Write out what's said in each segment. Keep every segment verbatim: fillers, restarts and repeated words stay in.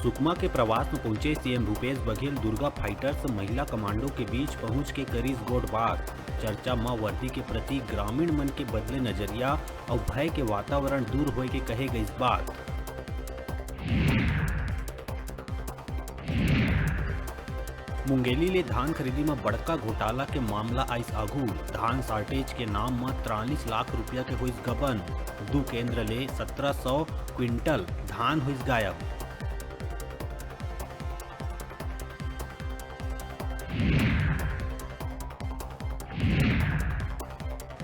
सुकमा के प्रवास म पहुंचे सीएम भूपेश बघेल दुर्गा फाइटर्स महिला कमांडो के बीच पहुंच के करिस गोठबात। चर्चा म वर्दी के प्रति ग्रामीण मन के बदले नजरिया अउ भय के वातावरण दूर होए के कहे गइस बात। मुंगेली ले धान खरीदी म बड़का घोटाला के मामला आइस आघू। धान shortage के नाम म तिरालीस लाख रुपया के होइस गबन। दू केंद्र ले सत्रह सौ क्विंटल धान होइस गायब।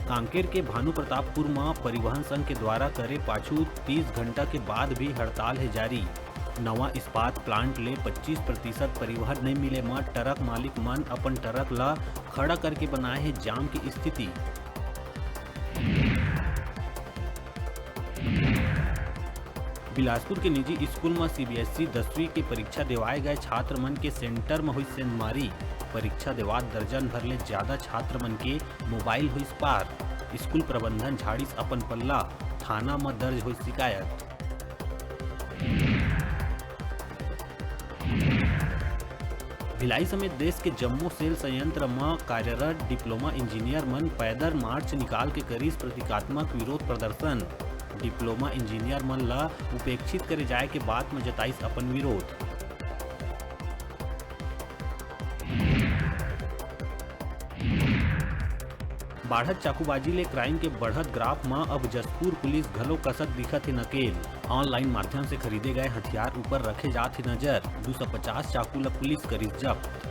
कांकेर के भानु प्रतापपुर म परिवहन संघ के द्वारा करे पाछू तीस घंटा के बाद भी हड़ताल हे जारी। नवा इस्पात प्लांट ले पच्चीस प्रतिशत परिवहन नइ मिले म ट्रक मालिक मन अपन ट्रक ल खड़ा करके बनाए हे जाम के स्थिति। बिलासपुर के निजी स्कूल म सीबीएसई दसवीं के परीक्षा देवाए गए छात्र मन के सेंटर म होइस सेंधमारी। परीक्षा देवात दर्जन भर ले ज्यादा छात्र मन के मोबाइल होइस पार। स्कूल प्रबंधन झाड़िस अपन पल्ला, थाना म दर्ज होइस शिकायत। भिलाई समेत देश के जम्मो सेल संयंत्र म कार्यरत डिप्लोमा इंजीनियर मन पैदल मार्च निकाल के करिस प्रतीकात्मक विरोध प्रदर्शन। डिप्लोमा इंजीनियर मन ल उपेक्षित करे जाए के बात म जताइस अपन विरोध। बाढ़त चाकूबाजी ले क्राइम के बढ़त ग्राफ म अब जशपुर पुलिस घलो कसत दिखत हे नकेल। ऑनलाइन माध्यम से खरीदे गए हथियार ऊपर रखे जात हे नजर। दू सौ पचास चाकू ल पुलिस करिस जब्त।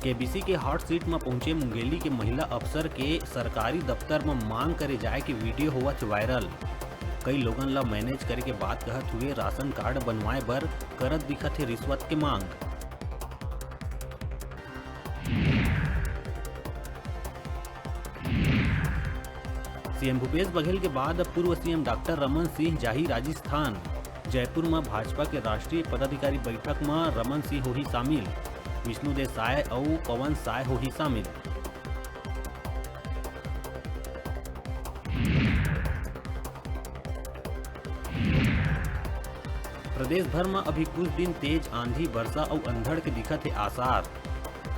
केबीसी के हॉट सीट म पहुंचे मुंगेली के महिला अफसर के सरकारी दफ्तर म मांग करे जाए के वीडियो होवत हे वायरल। कई लोगन ल मैनेज करे के बात कहत हुए राशन कार्ड बनवाए बर करत दिखत हे रिश्वत के मांग। सीएम भूपेश बघेल के बाद अब पूर्व सीएम डॉक्टर रमन सिंह जाही राजस्थान। जयपुर म भाजपा के राष्ट्रीय पदाधिकारी बैठक म रमन सिंह होही शामिल। विष्णुदेव साय अउ पवन साय होही शामिल। प्रदेश भर म अभी कुछ दिन तेज आंधी, वर्षा अउ अंधड़ के दिखत हे आसार।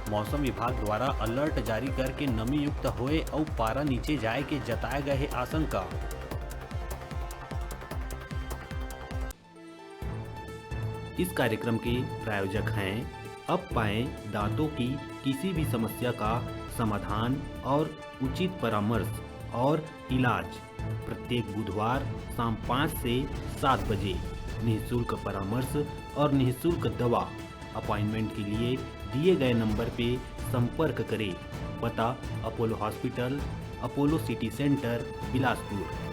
मौसम विभाग द्वारा अलर्ट जारी करके नमी युक्त होए अउ पारा नीचे जाए के जताए गए हे आशंका। इस कार्यक्रम के प्रायोजक हैं अब पाएं दांतों की किसी भी समस्या का समाधान और उचित परामर्श और इलाज। प्रत्येक बुधवार शाम पाँच से सात बजे निःशुल्क परामर्श और निःशुल्क दवा। अपॉइंटमेंट के लिए दिए गए नंबर पे संपर्क करें। पता: Apollo hospital, Apollo city centre, Bilaspur.